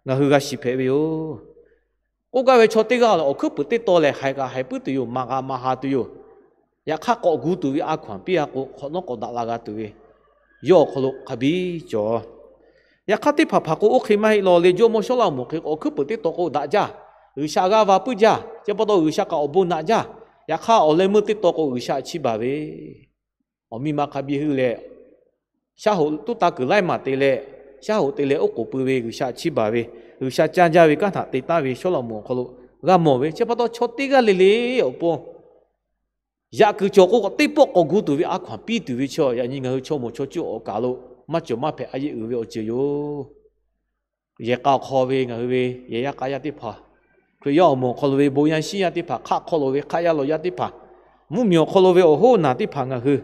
ngaˬ hui g'a shiˍ hpehꞈ ve yoˬ. K'oˆ gaˇ ve chaw teˇ g'aˇ lehˬ, awˬ hkuiˉ peuˍ teˇ taw lehˬ, haiˬ kaꞈ haiˬ puiˉ tuˬ yoˬ, maˍ kaꞈ maˍ haˍ tuˬ yoˬ. Yaꞈ hk'aˇ, k'awꞈ gu tuˬ ve a hkaw-anˬ piˇ a k'o, hk'awꞈ nawˉ k'awꞈ daꞈ la g'a tuˬ ve yawˇ awˬ hk'aw lo hk'a biˇ cawˬ. Yaꞈ hk'aˇ, teˇ hpaˍ hpaˍ k'o, oˇ hk'e maˇ heˆ law le. Jawˇmawˇ Sawˉlaꞈmonˍ hk'e k'o, awˬ hkuiˉ peuˍ teˇ taw k'o daꞈ jaˇ, G'uiˬsha g'aˇ va puiˉ jaˇ, chi pa taw G'uiˬsha kaꞈ awˬ bon naꞈ jaˇ. Yaꞈ hk'aˇ, awˬ leh meuˇ teˇ taw k'o, G'uiˬsha chiˇ baˬ ve awˬ miˇ ma hk'a biˇ heuˆ leh, shaˉ hoꞈ tuˉ tanˇ kuiˬ laiˉ maˬ te leh, shaˉ hoꞈ te leh oˉ k'oˍ pui ve G'uiˬsha chiˇ baˬ ve, G'uiˬsha caˇ jaˇ ve kanˉ htaꞈ te taˍ ve Sawˉlaꞈmonˍ awˬ hk'aw lo g'a mawˬ ve. Chi pa taw, chaw teˇ g'aˇ le le awˬ pon yaꞈ kuiˬ cawˬ k'o, teˇ pawˆ k'awꞈ gu tuˬ ve a hkaw-anˬ piˇ tuˬ ve chaw, yaꞈ nyi ngaˬ hui chaw moˍ chaw cuˇ awˬ kaˬ lo maˇ cawˬ maˇ hpehꞈ a yeˇ uiˍ ve awˬ ceuˬ yoˬ. Yehˬ k'a awˬ hk'aw ve ngaˬ hui ve yehˬ yaˇ k'a yaˇ teˇ hpaˍ, Hkriꞈ yaˇ awˬ moˍ awˬ hk'aw lo ve bon yaˇ shinˉ yaˇ teˇ hpaˍ, hk'aˆ hk'aw lo ve hk'aˆ yaˇ law yaˇ teˇ hpaˍ, mvuhˇmiˬ awˬ hk'aw lo ve awˬ hoˉ naˬ teˇ hpaˍ ngaˬ hui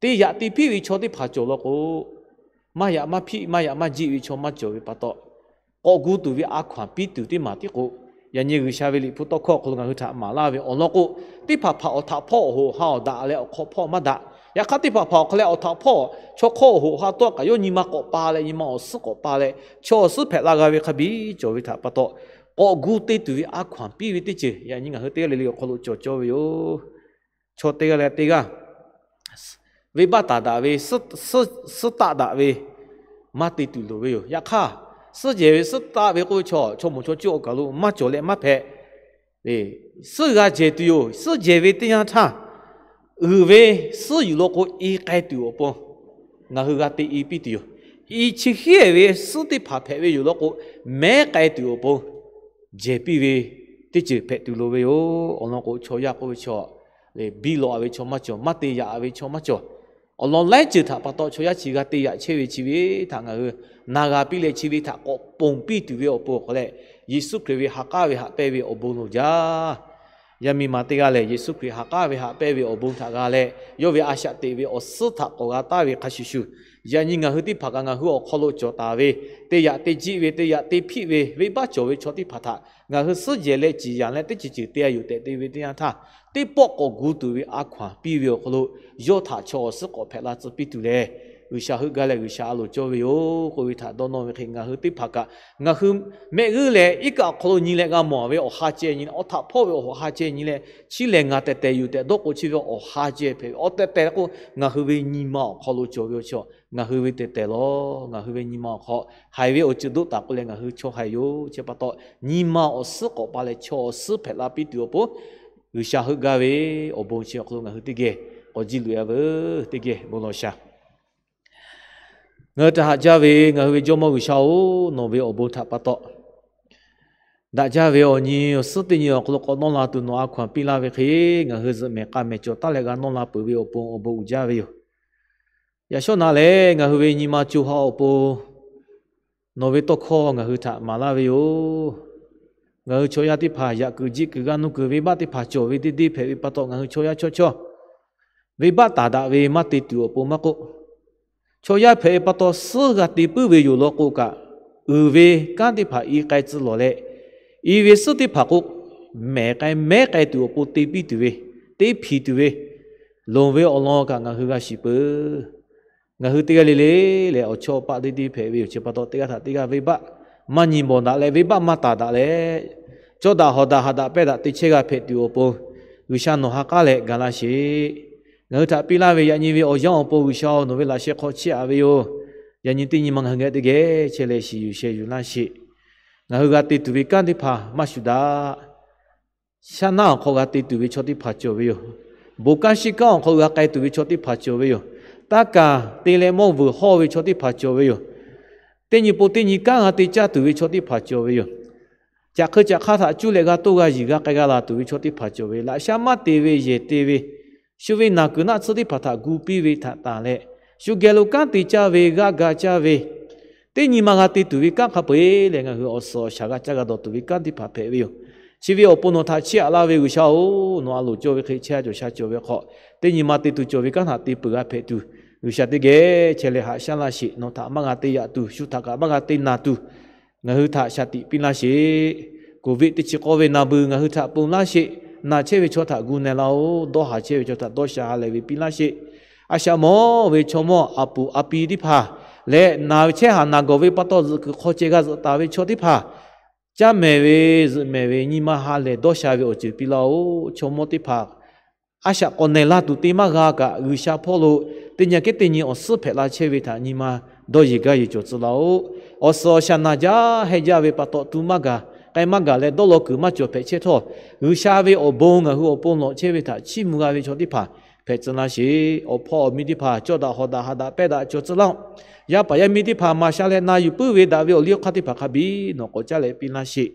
te yaꞈ te hpiˇ ve chaw teˇ hpaˍ cawˬ law k'o, maˇ yaꞈ maˇ hpiˆ, maˇ yaꞈ maˇ jiˆ ve chaw maˇ cawˬ ve pa taw, k'awꞈ gu tuˬ ve a hkaw-anˬ piˇ tuˬ teˇ maˬ tiˉ k'o, yaꞈ nyi G'uiˬsha ve Liꞈ hpu tawˇ hkawˇ awˬ hk'aw lo ngaˬ hui htaꞈ maˍ laˇ ve awˬ lawn k'o, teˇ hpaˍ hpaˍ awˬ htaꞈ hpawˇ awˬ hoꞈ ha awˬ daꞈ leh awˬ hk'aw hpawˇ maˇ daꞈ. Yaꞈ hk'aˇ, teˇ hpaˍ hpaˍ awˬ hk'aw leh awˬ htaꞈ hpawˇ chaw hk'awˇ awˬ hoꞈ ha tawˆ kaꞈ yawˇ nyi ma k'awꞈ pa leh, nyi ma awˬ suhˉ k'awꞈ pa leh, chaw awˬ suhˉ hpehꞈ la g'a ve hk'a biˇ cawˬ ve htaꞈ pa taw, k'awꞈ gu te tuˬ ve a hkaw-anˬ piˇ ve teˇ ceuˬ yaꞈ nyi ngaˬ hui teˇ g'aˇ le le awˬ hk'aw lo cawˬ cawˇ ve yoˬ. Chaw teˇ g'aˇ leh teˇ g'aˇ venˇbaˆ taˍ daꞈ ve, suhˉ taˆ daꞈ ve maˇ te tuˬ loˍ ve yoˬ. Yaꞈ hk'aˇ, suhˉ jehˬ ve suhˉ taˆ ve k'oˆ ve chaw, chaw moˍ chaw cuˇ awˬ kaˬ lo maˇ cawˬ leh maˇ hpehꞈ. Suhˉ g'a jehˬ tuˬ yoˬ. Suhˉ jehˬ ve teˇ yanˇ htaˇ, uiˍ ve suhˉ yuˬ law k'o, i k'ai tuˬ awˬ pon ngaˬ hui g'a te i piˇ tuˬ yoˬ. I chi hiˉ ve suhˉ teˇ hpaˍ hpehꞈ ve yoˬ law k'o, mehˉ k'ai tuˬ awˬ pon jehˬ piˇ ve teˇ ceuˬ hpehꞈ tuˬ loˍ ve yoˬ. Awˬ lawn k'o, chaw yaˇ k'oˆ ve chaw, biˇ lawꞈ a ve chaw maˇ cawˬ, maˇ te yaꞈ a ve chaw maˇ cawˬ. Awˬ lawn laiˉ ceuˬ htaꞈ pa taw chaw yaˇ chi g'a te yaꞈ chehˇ ve chi ve htaꞈ ngaˬ hui na g'a piˇ leh, chi ve htaꞈ k'awꞈ ponˬ piˇ tuˬ ve awˬ pon awˬ hk'aw leh, Yeˍsuˆ Hkriꞈ ve ha k'aˉ ve haꞈ pehnˇ ve awˬ bon loˍ jaˇ. Yaˇ miˇ ma teˇ g'aˇ lehˬ, Yeˍsuˆ Hkriꞈ ha k'aˉ ve haꞈ pehnˇ ve awˬ bon htaꞈ g'a leh, yawˇ ve a shaꞈ teꞈ ve awˬ suhˉ htaꞈ k'awꞈ g'a taˍ ve hk'a shuˍ shuˍ, yaꞈ nyi ngaˬ hui teˇ hpaˍ kaꞈ ngaˬ hui awˬ hk'aw lo cawˬ taˍ ve, te yaꞈ te jiˆ ve, te yaꞈ te hpiˆ ve, venˇbaˆ cawˬ ve chaw teˇ hpaˍ htaꞈ ngaˬ hui suhˉ jehˬ leh ciˍ yanˍ leh teˇ ceuˬ ceuˬ te a yuˬ tehꞈ te ve teˇ yanˇ htaˇ, teˇ pawˆ k'awꞈ gu tuˬ ve a hkaw-anˬ piˇ ve awˬ hk'aw lo, yawˇ htaꞈ chaw awˬ suhˉ k'awꞈ hpehꞈ la tcuh piˇ tuˬ lehˬ, G'uiˬsha heuˆ gaˇ leh G'uiˬsha a loˍ cawˇ ve yoˬ k'oˆ ve htaꞈ dawˇ nawˇ ve hk'e, ngaˬ hui teˇ hpaˍ kaꞈ ngaˬ hui mehˆ g'uˇ leh iˉ kaˆ awˬ hk'aw lo nyi leh g'a mawˬ ve awˬ ha ceh nyi leh, awˬ htaꞈ hpawˇ ve awˬ ha ceh nyi leh, chi lehˬ ngaˬ tehˬ tehˬ yoˬ tehꞈ dawˇ k'o, chi ve awˬ ha ceh hpehꞈ ve awˬ tehˬ tehˬ k'o, ngaˬ hui ve nyi ma awˬ hk'aw lo cawˬ ve awˬ chi, ngaˬ hui ve tehˬ tehˬ lawˬ. Ngaˬ hui ve nyi ma awˬ hk'aw haiˬ ve awˬ ceuˬ doˆ taˍ k'oˆ leh ngaˬ hui chaw haiˬ yoˬ. Chi pa taw, nyi ma awˬ suhˉ k'awꞈ pa leh chaw awˬ suhˉ hpehꞈ la piˇ tuˬ awˬ pon, G'uiˬsha heuˆ gaˇ ve awˬ bon chi awˬ hk'aw lo ngaˬ hui teˇ geh k'awꞈ jiˇ loꞈ e a veuˬ. Teˇ geh bon lawˬ shaˍ. Ngaˬ hui htaꞈ haꞈ jaˇ ve ngaˬ hui ve Jawˇmawˇ G'uiˬsha-oˬ, nawˬ ve awˬ bon htaꞈ pa taw, daꞈ jaˇ ve awˬ nyi awˬ suhˉ teˇ nyi awˬ hk'aw lo k'awꞈ nawˇ la tuˬ nawˬ a hkaw-anˬ piˇ laˇ ve hk'e, ngaˬ hui zuhꞈ mehˍ k'a mehˍ cawˬ taˉ leh g'a nawˇ la peuˬ ve awˬ pon awˬ bon uiˍ jaˇ ve yoˬ. Yaꞈ shawˉ naꞈ lehˬ, ngaˬ hui ve nyi ma co ha awˬ pon nawˬ ve tawˇ hkawˇ ngaˬ hui htaꞈ maˍ laˇ ve yoˬ. Ngaˬ hui chaw yaˇ teˇ hpaˍ yaꞈ kuiˬ jiˆ kuiˬ g'aˇ nuˇ kuiˬ venˇbaˆ teˇ hpaˍ cawˬ ve deˇ deˇ hpehꞈ ve pa taw, ngaˬ hui chaw yaˇ chawˇ chawˇ venˇbaˆ taˍ daꞈ ve maˇ te tuˬ awˬ pon maˇ k'oˆ, chaw yaˇ hpehꞈ ve pa taw suhˉ g'a te puiˉ ve yoˬ law k'o kaꞈ, uiˍ ve kanˉ teˇ hpaˍ i k'ai tcuh lawˬ leh, i ve suhˉ teˇ hpaˍ k'o, mehˍ k'ai mehˉ k'ai tuˬ awˬ pon te piˇ tuˬ ve, teˇ hpiˍ tuˬ ve, loˍ ve awˬ lawn kaꞈ ngaˬ hui g'a shiˍ peuˬ. Ngaˬ hui teˇ g'aˇ le le lehˬ, awˬ chawˇ paˆ deˇ deˇ hpehꞈ ve yoˬ. Chi pa taw, teˇ g'aˇ htaꞈ teˇ g'aˇ venˇbaˆ maˇ nyi bawˬ daꞈ leh, venˇbaˆ maˇ taˍ daꞈ leh, cawˇ daꞈ hawˍ daꞈ haꞈ daꞈ pehˇ daꞈ te chehˇ g'a hpehꞈ tuˬ awˬ pon, G'uiˬsha nawˬ ha k'aˉ leh ga laˇ sheˍ. Ngaˬ hui htaꞈ piˇ laˇ ve yaꞈ nyi ve awˬ yanˇ awˬ pon G'uiˬsha-oˬ, nawˬ ve laꞈ sheh hk'aw chiˇ aꞈ ve yoˬ. Yaꞈ nyi teˇ nyi ma ngaˬ hui geh teˇ geh chehˇ leh shiˍ yuˬ sheh yuˬ laˇ sheˍ. Ngaˬ hui g'a te tuˬ ve kanˉ teˇ hpaˍ maˇ shuˍ daꞈ. Shaˉ naˆ awˬ hk'aw g'a te tuˬ ve chaw teˇ hpaˍ cawˬ ve yoˬ. Bon kanˉ shiˉ kanˉ awˬ hk'aw g'a k'ai tuˬ ve chaw teˇ hpaˍ cawˬ ve yoˬ. Taˇ kaˍ te leh mawˇ vuiˬ hawˇ ve chaw teˇ hpaˍ cawˬ ve yoˬ. Teˇ nyi pon teˇ nyi kanˉ g'a te caˇ tuˬ ve chaw teˇ hpaˍ cawˬ ve yoˬ. Caꞈ hk'eu caꞈ hk'aˇ htaꞈ cuˇ leh g'a toˇ g'a yiˬ g'a k'ai g'a laˬ tuˬ ve chaw teˇ hpaˍ cawˬ ve, laꞈ shaˉ maˇ te ve yehˬ te ve, shu ve naˬ kuiˬ naˆ tsuhˇ teˇ hpaˍ htaꞈ gu piˇ ve htaꞈ tanˬ leh, shu geh lo kanˉ te caˇ ve g'aˇ ga caˇ ve, teˇ nyi ma g'a te tuˬ ve kanˉ hk'a peu-eˬ lehˬ, ngaˬ hui awˬ suhˍ awˬ shaˍ g'a caˇ g'a dawˬ tuˬ ve kanˉ teˇ hpaˍ hpehꞈ ve yoˬ. Chi ve awˬ pon nawˬ htaꞈ chiˇ aꞈ laˇ ve G'uiˬsha-oˬ, nawˬ a loˍ cawˇ ve hk'e chehˇ a cawˬ sha cawˬ ve hk'aw, teˇ nyi ma te tuˬ cawˬ ve kanˉ htaꞈ te peuˬ g'a hpehꞈ tuˬ, G'uiˬsha teˇ geh chehˇ leh haꞈ shaˉ laˇ sheˍ. Nawˬ htaꞈ maˇ g'a te yaꞈ tuˬ, shu htaꞈ kaꞈ maˇ g'a te naˬ tuˬ, ngaˬ hui htaꞈ shaˍ tiꞈ piˇ laˇ sheˍ. Covid teˇ chi k'awˇ ve naˬ beuˬ ngaˬ hui htaꞈ ponˬ laˇ sheˍ. Naˬ chehˇ ve chaw htaꞈ gu na laˇ-oˬ. Dawˇ haˍ chehˇ ve chaw htaꞈ dawˇ sha ha lehˬ ve piˇ laˇ sheˍ. A shaꞈ mawˇ ve chaw mawˇ a puˍ a pi teˇ hpaˍ leh, naˬ chehˇ haˍ naˬ gawˬ ve pa taw zuhꞈ kuiˬ hk'aw ceh g'a zuhꞈ taˍ ve chaw teˇ hpaˍ, caˇ mehˍ ve zuhꞈ mehˍ ve nyi ma ha lehˬ dawˇ sha ve awˬ ceuˬ piˇ laˇ-oˬ. Chaw mawˇ teˇ hpaˍ a shaꞈ k'awꞈ nehˬ la tuˬ te maˇ g'a kaꞈ, G'uiˬsha hpawˇ lo teˇ nyi kehˉ teˇ nyi awˬ suhˉ hpehꞈ la chehˇ ve htaꞈ nyi ma dawˇ yeˬ gaˇ yeˬ cawˬ tcuh laˇ-oˬ. Awˬ suhˍ awˬ shaˍ naˬ jaˇ heh jaˇ ve pa taw tu maˇ gaˬ, k'ai maˇ gaˬ leh dawˇ law kuiˬ maˇ cawˬ hpehꞈ chehˇ htawˇ, G'uiˬsha ve awˬ bon ngaˬ hui awˬ pon lawꞈ chehˇ ve htaꞈ chiˇ mvuh g'a ve chaw teˇ hpaˍ hpehꞈ tcuh laˇ sheˍ. Awˬ hpawˇ awˬ miˇ teˇ hpaˍ cawˇ daꞈ hawˍ daꞈ haꞈ daꞈ pehˇ daꞈ cawˬ tcuh laˇ-oˆ. Yaˇ paˍ yaˇ miˇ teˇ hpaˍ maˍ sha leh na yuˬ puiˉ ve daꞈ ve awˬ liˇ awˬ hk'aˇ teˇ hpaˍ hk'a biˇ nawˬ k'awꞈ caˇ leh piˇ laˇ sheˍ.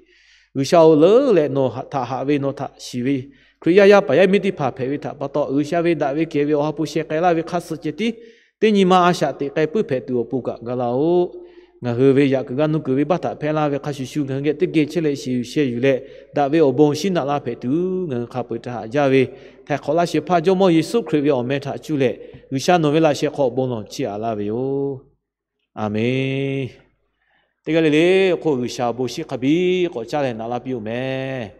G'uiˬsha-oˬ, leuˉ leh nawˬ htaꞈ haꞈ ve nawˬ htaꞈ shiˍ ve Hkriꞈ yaˇ yaˇ paˍ yaˇ miˇ teˇ hpaˍ hpehꞈ ve htaꞈ pa taw, G'uiˬsha ve daꞈ ve kehˬ ve awˬ ha hpu sheh k'ai laˇ ve hk'aˇ suh ceh tiˉ teˇ nyi ma a shaꞈ teꞈ k'ai puiˉ hpehꞈ tuˬ awˬ pon kaꞈ ga laˇ-oˆ. Ngaˬ hui ve yaꞈ kuiˬ g'aˇ nuˇ kuiˬ venˇbaˆ htaꞈ hpehˇ laˇ ve hk'a shuˍ shuˍ ngaˬ hui geh teˇ geh chehˇ leh shiˍ yuˬ sheh yuˬ leh, daꞈ ve awˬ bon shinˉ naꞈ laˇ hpehꞈ tuˬ ngaˬ hui hk'a peu-eˬ htaꞈ haꞈ jaˇ ve, htaiˍ hk'awꞈ laˇ shehˍ hpaˇ Jawˇmawˇ Yeˍsuˆ Hkriꞈ ve awˬ meh htaꞈ cuˇ leh, G'uiˬsha nawˬ ve laꞈ sheh hk'aw bon lawˬ chiˇ aꞈ laˇ ve yoˬ. Aˬmenˍ. Teˇ g'aˇ le le awˬ hk'oˆ G'uiˬsha awˬ bon shinˉ hk'a biˇ k'awꞈ caˇ leh naꞈ laˇ piˇ-oˬ meh.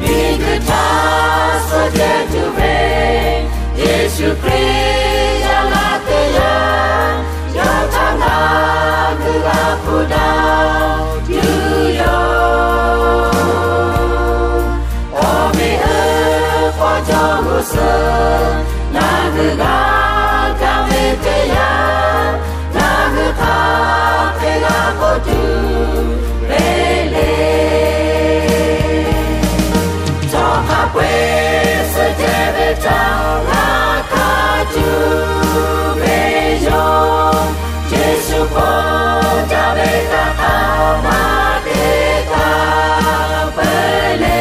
Miˬguiˬ htaꞈ suh jehˬ tuˬ ve Yeˍsuˆ Hkriꞈ yaˇ laˇ teˇ yanˇ, yawˇ htaꞈ ngaˬ hui g'a hpu daꞈ tuˬ yoˬ. Awˬ meꞈ awˬ hk'aw cawˬ g'uˇ suhˍ ngaˬ hui g'a kaˇ ve teˇ yanˇ, ngaˬ hui hk'aˬ hk'e g'a k'oˆ tuˬ ve le. Chaw hk'a peu-eˬ suh jehˬ ve htaꞈ g'a kaˇ tuˬ ve yoˬ. Yeˍsuˆ hpaw jaˇ ve htaꞈ hk'aˬ ma te htaꞈ peuˬ le.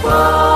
Paw